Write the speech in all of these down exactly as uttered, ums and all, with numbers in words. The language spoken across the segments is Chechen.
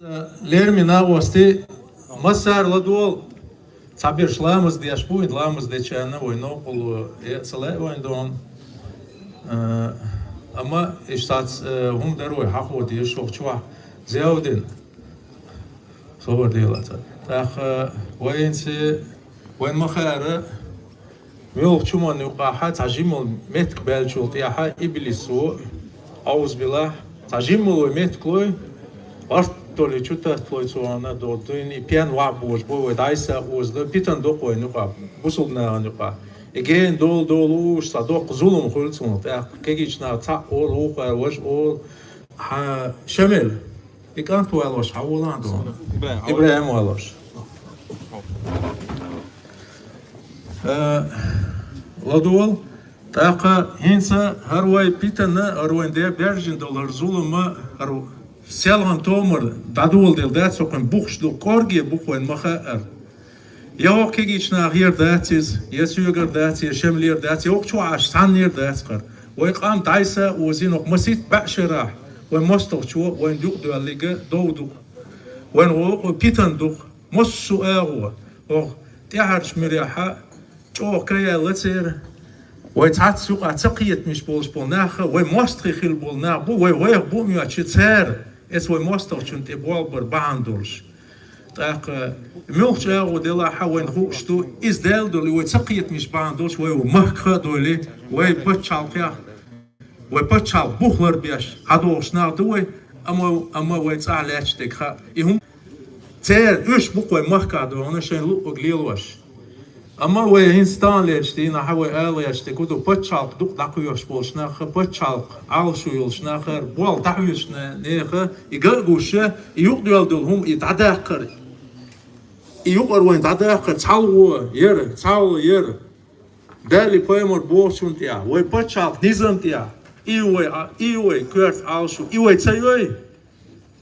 Лермина ости массар ладугӀал, цхьаберш ламаз деш бу, ламаз дечарна вай новкъарло э ца лаьа вайн дон. Э, амма иштта цхьацца, э, хӀума дар вай хьахо дезаш вахча вахь. Зиявдин. Собар делаца. ТӀаккха вайнца, вайн махара, муьлхачу хӀуманна юкъахьа цхьа жимал меттиг баьллачул тӀехьа иблисо, аузубиллахь, цхьа жимал вай меттиг лой, барт долий чу татталой цо хьона, до дуйна и пен ваӀ божа бо вай дӀайса оза да, питан докъо вайн юкъа, бусулба нахана юкъа. И гена дола дола уш, цхьа доккха зулам хуьлу цунах, тӀаккха кегийчу наха цхьаъ олу, вукхара важа олу, хьан Шамил, и кӀант валош хьан волан ду? ИбрахӀим. ИбрахӀим валош. Э, ладугӀал, тӀаккха хӀинца хӀара вай питана, хӀара вайн де бержина долу хӀара зулама, хӀара селхана томар дӀадоладелла дац, хӀокхуьнан бухаш ду, кӀорге бу-кх вайн ма хаьара. Я хӀокху кегийчу нахера дац иза, я соьгара дац, я Шамилера дац, я хӀокху чохь Ӏаш цхьаннера дац хӀара. Вай къам дӀайса озийна хӀокху масийтта бӀе шарахь, вайн мостагӀчо вайна юкъадоьллига дов ду-кх. Вайна гӀо-, питана ду-кх. Массо а агӀо, хӀокху тӀаьхьарчу муьрехьа чӀогӀа ка яьлла церан, вай цхьацца юкъа ца кхетамаш болуш болу нах а, вай мостагӀий хилла болу нах бу, вай вайх бу а моьттуш, цара эца вай мостагӀчунна тӀе болх бар бахьана долуш. ТӀаккха муьлхачу агӀо делахь а вайна хууш ду, иза даьлла долу, и вай ца кхетамаш бахьана долуш, вай ву махках а дойлий, вай пачхьалкхех, вай пачхьалкх бух ларбеш хьадогӀуш нах ду вай, амма, амма вай цӀахь лаьтташ дерг хаьа. И хӀума церан уьш бу-кх вай махкахь догӀана шайн луъург лелош. Амма вай хӀинца таханлерчу дийнахьа вай ала гӀерташ дерг хӀун ду, пачхьалкх дукха дӀакхоьхьуш болуш нах а, пачхьалкх Ӏалашо йолуш нах а, болх дӀахьоьжуш нехан, и ган а гуш, и юкъадоьлла долу хӀума и дӀадаккхар. И юкъара вайн дӀадаккхар цхьалгӀо яра, цхьалгӀо яра. Дали пайхамар бохучунна тӀехь, вай пачхьалкх низам тӀехь, и вай, и вай коьрта Ӏалашо, и вай ца йой?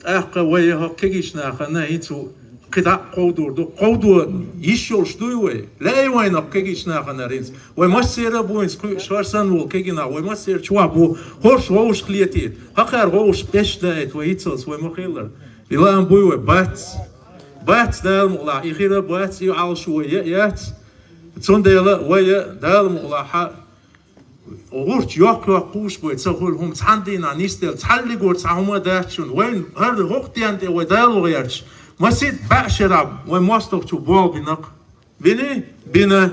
ТӀаккха вай хӀокху кегийчу нахана хӀинца ву кхидӀа а кховдор ду, кховдо йиш йолуш дуй вай? Лаьий вайна хӀокху кегийчу нахана хӀинца? Вай массера а бу хӀинца кхуьуш, хӀара санна волу кегий нах, вай массера чохь бу, хӀорш вовшах летийта, хӀокхара вовшах беш даийта вай хӀинцалц, вай ма-хиллара. И лаам буй вай? Бац. Бац, Дала мукъалахь, и хир а бац, и Ӏалашо вай яа а яц. Цундела вай а, Дала мукъалахь, гӀурташ йоккха-йоккха кхуш бай ца хуьлу хӀума, цхьана дийнахь нисделла, цхьаллигора цхьа хӀума а дац шуна. Вайн хӀара хӀокху денна тӀе вай Дала ваха гӀерташ, масийтта бӀе шарахь вайн мостагӀчо болх бина-кх. Бини? Бина.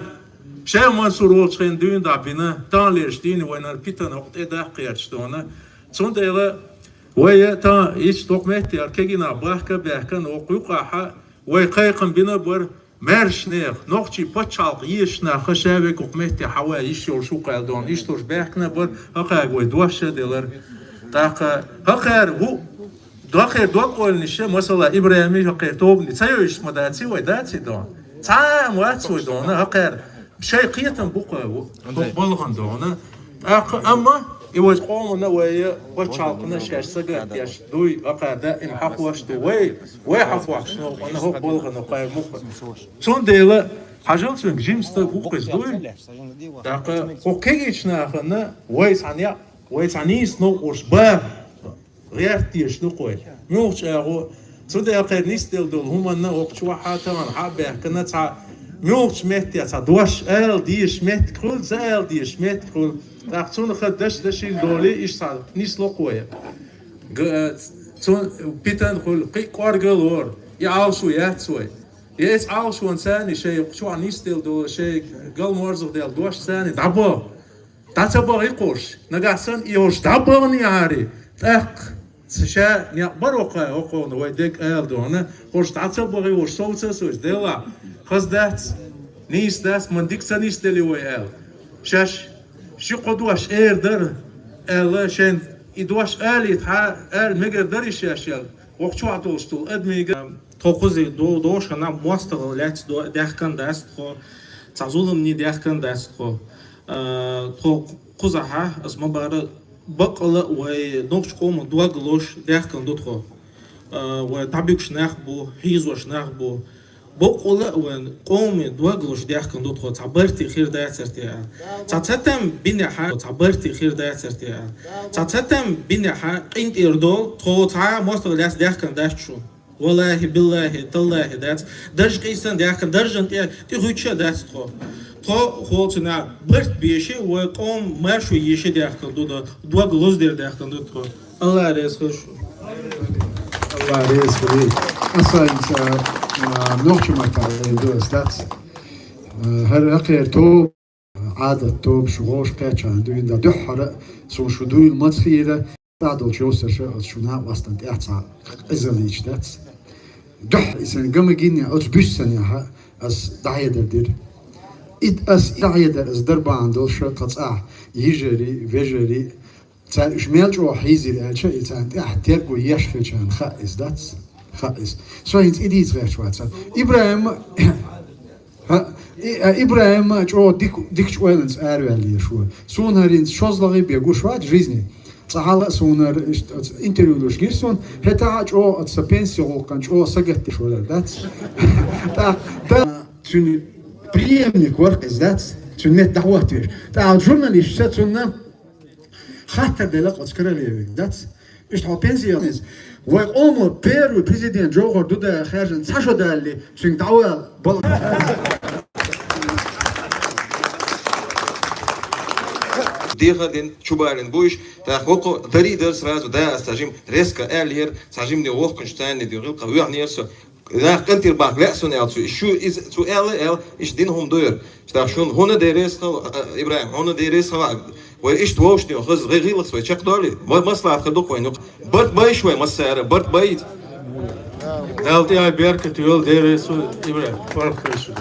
Шайх Мансур волчу хенахь дуьйна дӀа бина, таханлерчу дийне вайна хӀара питана хӀокху тӀе даккха гӀерташ дона. Цундела вай а тахана иштта хӀокху метте хӀара кегий нах бахка а баьхкина, хӀокху юкъахьа вай кхайкхам бина а бара, маьрша нехан, нохчийн пачхьалкх езачу нахах ша верг хӀокху метте хьаван йиш йолуш ву-кх аьлла дона. Иштта уьш баьхкина а бара, хӀокхаьрга вай дош а делара. ТӀаккха хӀокхаьрга ву, хӀокхеран дог-ойланаш а, масала, ИбрахӀимий, хӀокхеран тобанний ца йовзуш ма даций вай, даций дона? Цхьа а вац вай дона, хӀокхаьрга шайн кхетам бу-кх ву, хӀокху балхана дона. ТӀаккха, амма и вай къомана, вай пачхьалкхана шаьш сагатдеш дуй, хӀокхара даим хьахош ду вай, вай хьахош новкъана хӀокху балхана кхайбу-кх. Цундела, хьажал, цуьнга жима стаг ву-кх иза дуй. ТӀаккха хӀокху кегийчу нахана вай цхьа некъ, вай цхьа нийса новкъарлош бан гӀерта дезаш ду-кх вай. Муьлхачу агӀо, цу декъера нисделла долу хӀуманна хӀокху чохь а тахана хьа а баьхкина, цхьа муьлхачу метте цхьа дош ала дезаш меттиг хуьлу, ца ала дезаш меттиг хуьлу. ТӀаккха цунах даш-дашийна долий, иштта цхьа нисло-кх вай. Г-, цу питана хуьлу, кхин а кӀоргалора, и Ӏалашо яц вай. Я эцу Ӏалашонца царна шайн чохь нисделла долу, шайн галморзах делла дош царна дӀабо. ДӀа ца бахий-кх уьш, нагахь санна и уьш дӀабаханехьарий, тӀаккха ша некъ бара хӀокхо, хӀокхуна вай дерг ала дона, уьш дӀа ца бахий, уьш совца а совца, делахь, хаза дац, нийса дац, ман дика ца нисделий вай аьлла. Шаьш ши-кхо дош эр дара аьлла, шайна и дош алийтахьа, ала мегар дарий шаьш аьлла, вокху чохь долуш долу адамийн Тхо кхуза до-, дошхана мостагӀа лаьцна до-, даьхкина дац тхо, цхьа зуламний даьхкина дац тхо. А, тхо кхузахьа, ас ма бара, баккъала а вай нохчу къоман дог луш даьхкина ду тхо. А, вай дӀабуьгуш нах бу, хьийзош нах бу. Баккъала а вайн къоман дог луш даьхкина ду тхо, цхьа барт хир дацар те а. Цхьа цатам бинехьа, цхьа барт хир дацар те а. Цхьа цатам бинехьа къинтӀера долу, тхо цхьа а мостагӀа лаьцна даьхкина дац шу. Валлахи, биллахи, таллахи дац. Дарж къийсан даьхкан, даржан тӀе, тӀе гӀуьйча дац тхо. Тхо холцана барт беши, вай къом маршо еши даьхкан ду, дог лоздер даьхкан ду тхо. Аллах реза хилва шуна. Аллах реза хилва. Аса инца, а, нохча маттахь ду ас дац. А, хӀара хӀакхер то Ӏадат тобаш вовш кхаьчан дуьйна да дуьххьара, цо шу дуйла маца хийра, тӀадолча йовсаша оцу шу накъостан тӀехь цхьа къизаллича дац. Дуьххьа и сайн гама гинне оцу буьссанехьа ас дӀахьедар дира. И ас дӀахьедар ас дар бахьана долуша тха цӀахь йижари, вежари, цара уьш мел чӀогӀа хьийзира аьлча, и царна тӀехь терго еш хилчарна хаьа иза дац. Хаьа иза. Со хӀинца и дийца гӀерташ вацара. ИбрахӀима, хӀа, и, а, ИбрахӀима чӀогӀа дик-, дикачу ойланца араваьлла еш ву. Суна хӀара хӀинца шозлагӀа бен гуш вац жизни. Цкъа хьалха а суна хӀара иштта оцу интервью луш гира суна, хӀетахь а чӀогӀа оцу сан пенси гӀуллакхана чӀогӀа сагатдеш вара дац. ТӀаккха, да, цуьнан преемник вара иза дац, цуьнан метта дӀахӀоттавеш. ТӀаккха журналисташа цунна хаттар делла оцу Королеве дац. Иштта хьо пенсионист. Вай къомо первый президент Джовхар Дудаев хаьржина цхьа шо далале, цуьнга дӀавала бала. Дехар дина, чубалийна бу уьш, тӀаккха вокхо дарий дара сразу, да, ас цхьа жима резко аьллера, цхьа жимане воккханаш царна де гӀиллакх вехнера со. Нах кӀантий бахка лаьа суна аьлла цо. Шу иза цо аьлла, аьлла, иштта дина хӀума ду яра. ТӀаккха шуна хӀунда деррес хала, а, ИбрахӀим, хӀунда деррес хала, вай иштта вовшашна хаза гӀе-, гӀиллакх вай чекхдолий? Ма-, маслахьат хир ду-кх вайна юкъа. Барт байша вай массара, барт байта. Далла тӀехь беркат йойла деррес а, ИбрахӀим, паргӀат хила шу.